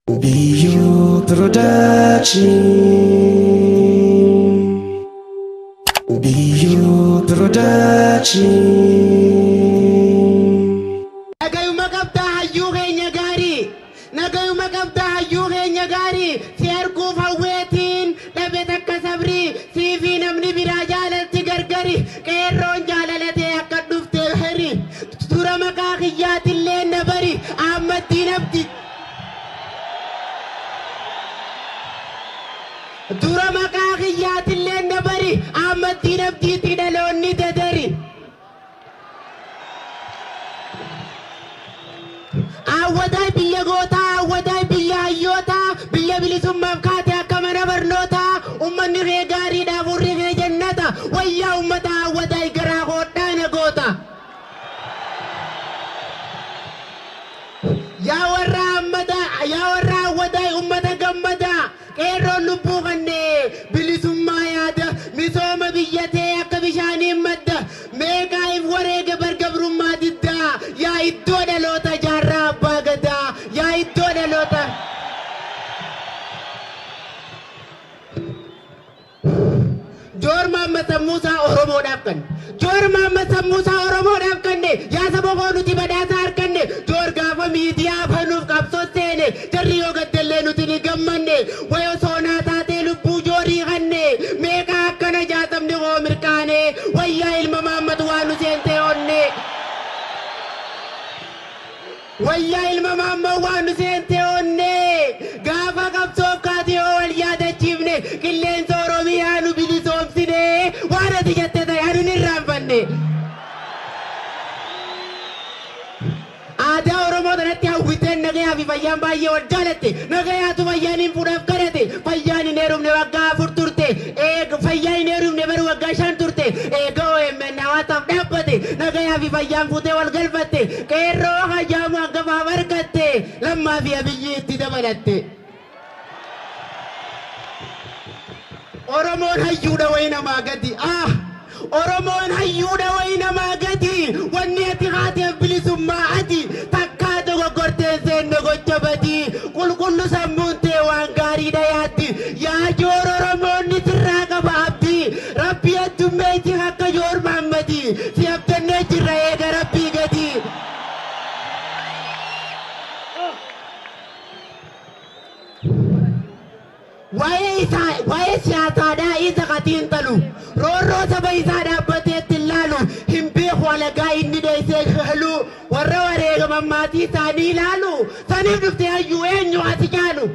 Biyyoo Production. Biyyoo Production. Nagayuma qabdaa hayyuu keenya gaarii. Nagayuma qabdaa hayyuu keenya gaarii. Si arguuf hawweetiin dhabe takka sabrii. Siifii namni biraa jaalalti gargari. Qeerroon jaalalatee akka dhufte heri. Dura maqaa kiyyaatillee na bari. Ahmaddiin Abdi. Dura maqaa kiyyaatillee na bari. Ahmaddiin Abdiitti dhaloonni dadari. Awwadaay biyya gootaa, awwadaay biyya hayyootaa, biyya bilisummaaf kaate akka mana barnootaa, ummanni kee gaariidhaaf urri kee jannata, wayyaa ummata awwadaay garaa hodhaa na goota. Yaa warra ammadaa, yaa warra awwadaay ummata gammadaa, qeerroon lubbuu kannee bilisummaa yaada, misooma biyyatee akka bishaaniin madda, meeqaa if wareege bargabrummaa diddaa, yaa iddoo dhaloota jaarraa abbaa gadaa, yaa iddoo dhaloota. Joor Maamma Sammuusaa Oromoodhaaf kanne. Joor Maamma Sammuusaa Oromoodhaaf kanne. Yaa saba koo nuti badhaasa arganne. Joor gaafa miidiyaa banuuf qabsoo seene. Jarri yoo gaddallee nuti ni gammanne. Wayoo soonaa taatee lubbuu joorii kanne. Meeqa akkana jaatamni koo mirqaane. Wayyaa ilma Maammatu waan nu seentee onne. Wayyaa ilma Maammoo waan nu seentee onne. Gaafa qabsoof kaatee yoo wal yaadachiifne. Qilleensa Oromiyaa nu bilisoomsine. Waan ati jette ta'e anu hin irraanfanne. Aadaa Oromoo tanatti hawwiteen nagayaa fi fayyaan baay'ee wal jaalatte. Nagayaatu fayyaan hin fuudhaaf kadhate. Fayyaan hin heerumne waggaa 4 turte. Eega fayyaan hin heerumne bari waggaa 5 turte. Eega OMN hawaasaaf dhaabbate. Nagayaa fi fayyaan fuutee wal galfatte. Qeerroo hajaamu hangafaaf argatte. Lammaa fi Abiyyi itti dabalatte. Oromoon hayyuudha wayi namaa gadi. Ah! Oromoon hayyuudha wayi namaa gadi. Wanni ati haateef bilisummaa ati. Takkaa dogoggorteen seenne gocha badii. Qulqullu sammuun tee waan gaariidha yaaddi. Yaa joor Oromoonni sirraa qaba abdii. Rabbi addummeetti akka Joor Mahammadii. Si abdannee jirra eega Rabbii gadi. Waa'ee isaa waa'ee siyaasaadhaa isa xiinxalu roorroo saba isaa dhaabbatee itti ilaalu hin beeku alagaa inni dheessee shalu warra wareegaman maatii isaanii ilaalu saniif dhuftee hayyuu eenyu ati caalu.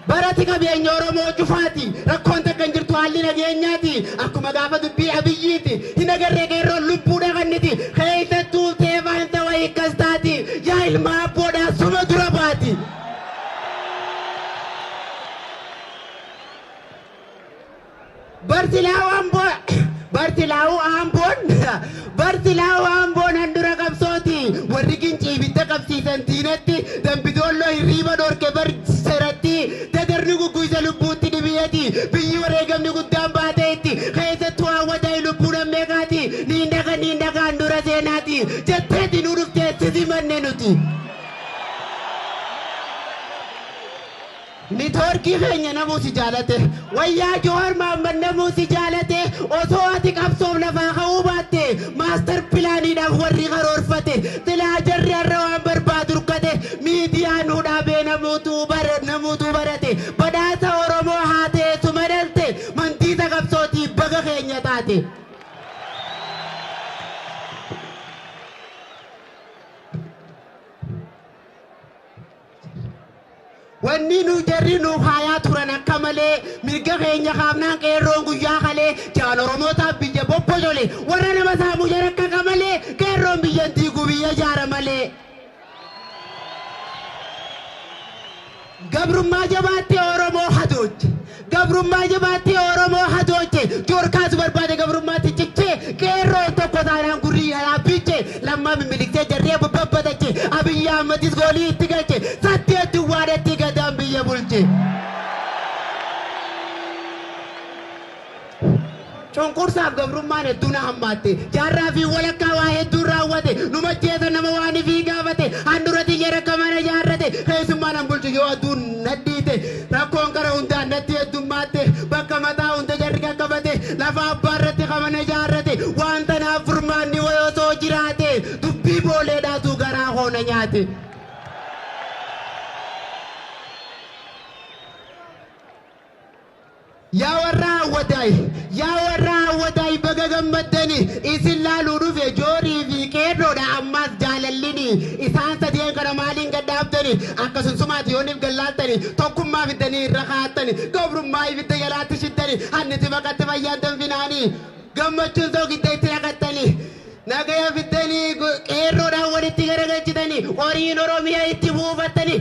Barati qabeenya Oromoo cufaati. Rakkoon takka hin jirtu haalli nageenyaati. Akkuma gaafa dubbii Abiyyiiti. Hin agarree qeerroon lubbuudha kanniti. Keessattuu teefaan ta'u akkas taati. Yaa ilma abboodhaa suma dura baati. Barsilaa'uu Amboo Barsilaa'uu Amboon Barsilaa'uu Amboon handura qabsooti. Warri gincii ibidda qabsiisan diinatti dambidoolloo hirriiba dhorke bar seratti dadarni gugguisa lubbuutti dhibiyyati. Biyyi wareegamni guddaan baatee itti keessattuu hawwataa lubbuu nammeeqaati. Niin dhaqa niin dhaqa handura seenaati. Jetteeti nu dhuftee sisi manne nuti. Niitoorkii keenya namuu si jaalate. Wayyaa Jowaar Mahammad namuu si jaalate. Osoo ati qabsoof lafaa ka'uu baatte maastar pilaaniidhaaf warri karoorfate. Silaa jarri har'a waan barbaadu rukkate. Miidiyaa nuu dhaabee namuutuu barate. Badhaasa Oromoo haa teessuma dhalte. Mantiisa qabsootii baga keenya taate. Wanni nu jarri nuuf haayaa turan akka malee mirga keenya kaafnaan qeerroon guyyaa kalee jaan Oromootaaf biyya bobbojole warra nama saamu jara akka qamalee qeerroon biyya diigu biyya jaara malee. Gabrummaa jabaattee Oromoo hadooche. Gabrummaa jabaattee Oromoo hadooche. Joorkaatu barbaade gabrummaatti cichee qeerroon tokko taanaan gurrii yaabbiche lammaa mimmilikte jarree babbatache Abiyyi Ahmadis goolii itti galche 8 duwwaadhatti gadaan biyya bulche. Cunqursaaf gabrummaan hedduu na hammaatte. Jaarraa fi walakkaa waa hedduun raawwate. Nu majjeesa nama waan ifii gaafate. Keessummaa nan bulchu yoo aduun nadhiite. Rakkoon kara hundaan natti heddummaatte. Bakka mataa hunda jarri qaqqabate. Lafa abbaa irratti qabana ijaarrate. Waan tanaaf furmaanni wayii osoo jiraate. Dubbii booleedhaatu garaa hoona nyaate. Yaa warra hawwataay, yaa warra hawwataay, baga gammaddani. Isin laaluu dhufe joorii fi qeerroodha ammaas jaalallini. Isaan sadeen kana maaliin gadhaabdani? Akkasumsumaati yooniif gallaaltani, tokkummaa fiddanii irra kaa'attani, gabrummaa ibidda jalaatti shittani, hanniti baqatti fayyaan danfinaani, gammachuun soogidda itti naqattani. Nagaya fiddanii qeerroodhaan walitti garagalchitani, horiin Oromiyaa itti buufattani.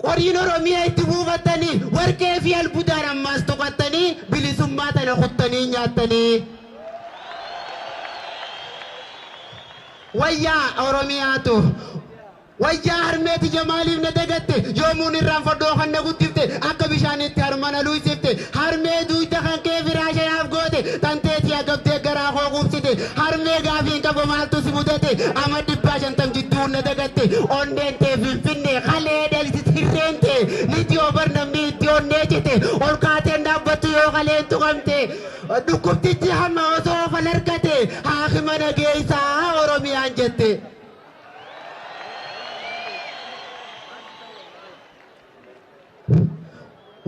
Qoriin Oromiyaa itti buufattanii, warqee fi albuudaan ammaas tuqattanii, bilisummaa tana kuttanii nyaattanii. Wayyaa Oromiyaatu, wayyaa harmeeti jamaaliif na dagatte? Yoomuun irraanfadhoo kan na guddifte, akka bishaanitti harma na luysifte. Harmee, duuyda kan kee firaasha naaf goote, tanteetii agabdee garaa koo quubsite. Harmee, gaafiin qabu, maaltu si mudate? Ama 150 jidduu na dagatte. Onneen tee Finfinnee kalee dhalti, hirreen tee niti yoo bar namni itti onnee cite ol kaateen dhaabbattu yoo kaleen tuqamte. Dhukkubtichi hamma osoo fal argate haakima nageessaa Oromiyaan jette.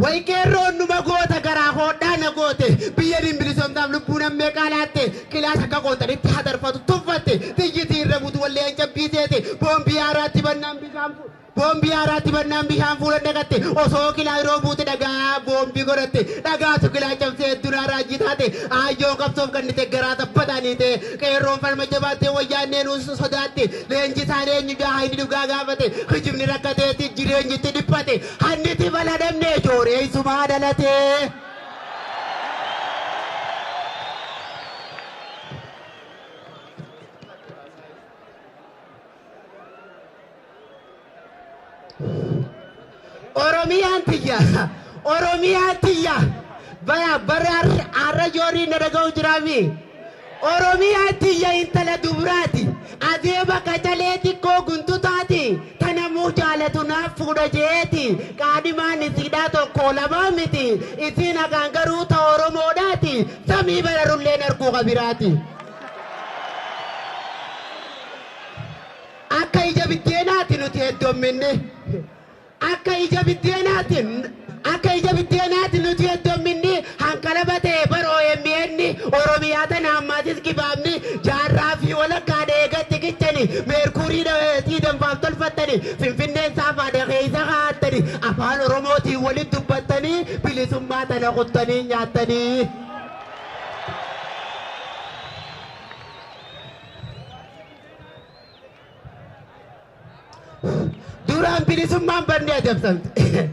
Way qeerroon numa goota, garaa hodhaa na goote. Biyya niin bilisoomtaaf lubbuu nammee qaalaatte. Kilaas akka qootanitti hadarfatu tuffatte. Xiyyitii irra butu wallee cabbiiseete. Boombii haaraatti bannaan bishaan fuula naqatte. Osoo kilaa yeroo buute dhagaa boombii godhatte. Dhagaatu kilaa cabsee hedduu raajii taate. Aayyoo qabsoof kennite garaa taphataanii ta'e. Qeerroon falma jabaattee wayyaannee nuus sodaatte. Leenjisaan eenyu jaha inni dhugaa gaafate. Kijibni rakkateetti jireenyitti dhiphate. Hanniti baladhamne jooreessumaa dhalate. Oromiyaan tiyya, Oromiyaan tiyya, baya bara har'a joorii na dhaga'u jiraami. Oromiyaan tiyya intala duburaati. Adeema qacalee xiqqoo guntutaati. Tanamuu jaalatu naaf fuudha jeeti. Qaadhimaan isiidhaa tokko lamaa miti. Isiin haqaan garuu ta Oromoodhaati. Samii bararulleen arguu qabiraati. Akka ija biddeenaati nuti heddomminne. Akka ija biddeenaati, akka ija biddeenaati nuti heddomminni. Hanqalaba ta'e bar OMN Oromiyaa tana ammaatis gibaabni jaarraa fi walakkaa dheegatti kichani meerkurii danfaaf tolfattani, Finfinneen saafaadha keessa kaa'attani, afaan Oromootiin walitti dubbattanii, bilisummaa tana kuttanii nyaattanii. Duraan bilisummaan barnee adamsamte.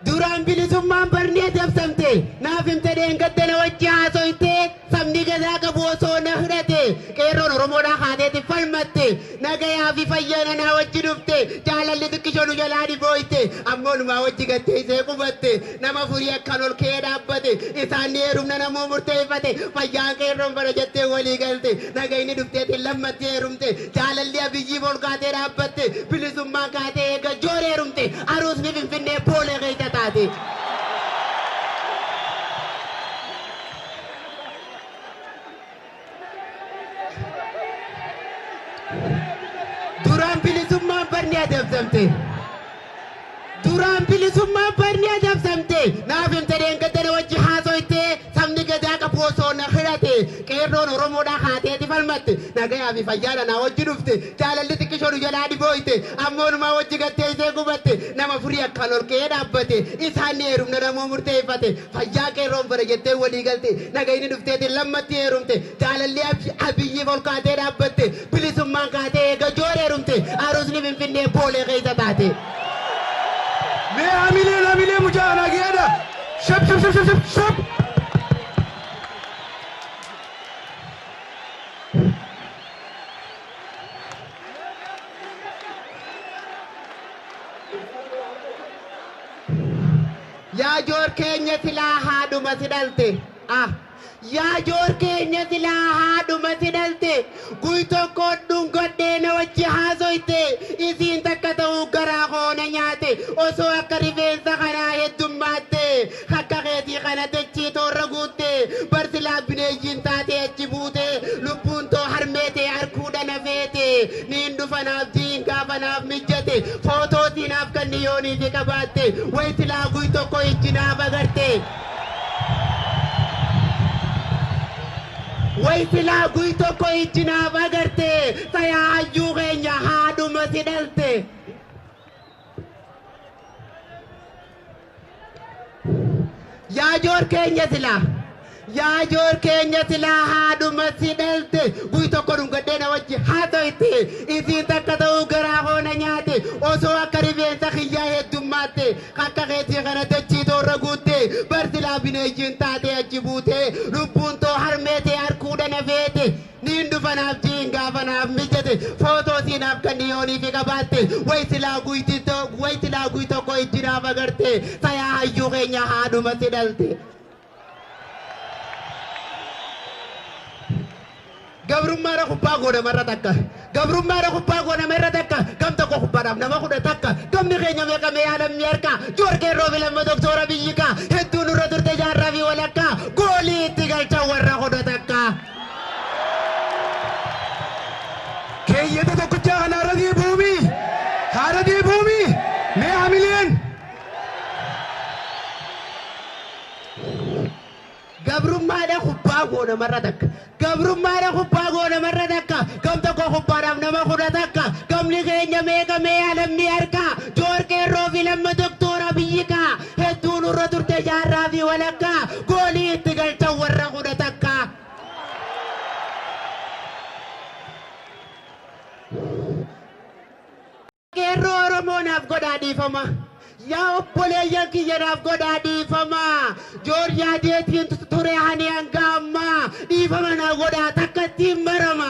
Duraan bilisummaan barnee adamsamte. Naaf himte dheengadda na wajji haasoyte. Sabni gadaa qabu osoo na hidhate. Qeerroon Oromoodhaa haateeti falmatte. Nagayaa fi fayyana naa wajji dhufte. Jaalalli xiqqishoo nu jalaa dhibooyte. Ammoo numaa wajji gattee isee qubatte. Nama furii akkaan ol ka'ee dhaabbate. Isaan ni heerumna namuu murteeffate. Fayyaan qeerroon bara jettee walii galte. Nagayni dhufteetiin lammatti heerumte. Jaalalli Abiyyiif ol kaatee dhaabbatte. Bilisummaan kaatee eega joor heerumte. Aruusni Finfinnee boolee keessa taate. Duraan bilisummaan barni adamsamte. Duraan bilisummaan barni adamsamte. Naaf himte dheengadda na wajji haasoyte. Sabni gadaa qabu osoo na hidhate. Qeerroon Oromoodhaa haateeti falmatte. Nagayaa fi fayyaadha naa wajji dhufte. Jaalalli xiqqishoo nu jalaa dhibooyte. Ammoo numaa wajji gattee isee gubatte. Nama furii akkaan ol ka'ee dhaabbate. Isaan ni heerumna namuu murteeffate. Fayyaa qeerroon bara jettee walii galte. Nagayni dhufteetiin lammatti heerumte. Jaalalli Abiyyiif ol kaatee dhaabbatte. Bilisummaan kaatee eega joor heerumte. Aruusni Finfinnee boolee keessa taate. Mee hamileen, hamilee mucaa nageedha. Shap shap shap shap shap. Yaa joor keenya silaa haadhuma si dhalte. Ah. Yaa joor keenya silaa haadhuma si dhalte. Guy tokko dhungadhee na wajji haasoyte. Isiin takka ta'uu garaa koona nyaate. Osoo akka rifeensa kanaa heddummaatte, akka keetii kana dachii toorra guutte, bar silaa bineeyyiin taatee achi buute, lubbuun too harmee tee arkuudha na feete. Niin dhufa naaf jiin gaafa naaf mijjate, footoo sii naaf kanni yoonii fi qabaatte, way silaa guy tokko ijji naaf agarte. Way silaa guy tokko ijji naaf agarte, tayaa hayyuu keenya haadhuma si dhalte. Yaa joor keenya silaa. Yaa joor keenya silaa haadhuma si dhalte, guy tokko dhungadhee na wajji haasoyte, isiin takka ta'uu garaa koo na nyaate. Osoo akka rifeensa kiyyaa heddummaatte, akka keetii kana dachii toorra guutte, bar silaa bineeyyiin taatee achi buute, lubbuun too harmee tee arkuudha na feete. Niin dhufa naaf jiin gaafa naaf mijate, footoo sii naaf kanni yoonii fi qabaatte, way silaa guy tokko ijji naaf agarte, tayaa hayyuu keenya haadhuma si dhalte. Gabrummaadha kubbaa goonamarra takka. Gabrummaadha kubbaa goonamarra takka. Gam tokko kubbaadhaaf nama 10 . Gamni keenya meeqa mee alamni harka. Joor qeerroo fi lamma doktora biyyi ka. Hedduu nurra turte jaarraa fi walakkaa. Goolii itti galchan warra 11. Keeyyata tokkichaa kana irra deebi'uumi. Haara deebi'uumi. Mee hamileen. Gabrummaadha kubbaa goonamarra takka. Gabrummaadha kubbaa goonamarra takka. Gam tokko kubbaadhaaf nama 11. Gamni keenya meeqa mee alamni harka. Joor qeerroo fi lamma doktora biyyi ka. Hedduu nurra turte jaarraa fi walakkaa. Goolii itti galchan warra 11. Qeerroo Oromoo, naaf godhaa dhiifama. Yaa obboleeyyan kiyya, naaf godhaa dhiifama. Joor yaadeetiin ture ani hanga ammaa. Dhiifama naa godhaa, takka ittiin marama.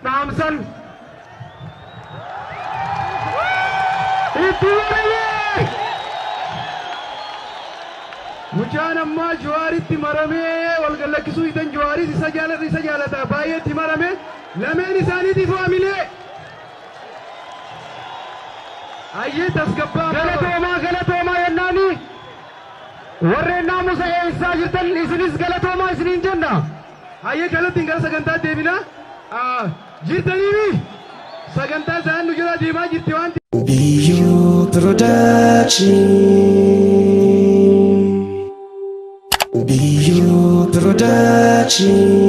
Dhaamsan. Itti maramee! Mucaan ammaa Jawaaritti maramee wal gallakkisuu hitan. Jawaaris isa jaalata, isa jaalata, baay'ee itti marame. Lameen isaaniitiif waamilee. Ayyee, tasgabbaa. Galatoomaa, galatoomaa jennaani. Warreen naamusa eessaa jirtan, isinis galatoomaa isiniin jenna. Hayyee, kallattiin gara sagantaa deebina. Jirtaniimi sagantaa isaan nu jala deemaa jirti waan BU Production. BU Production.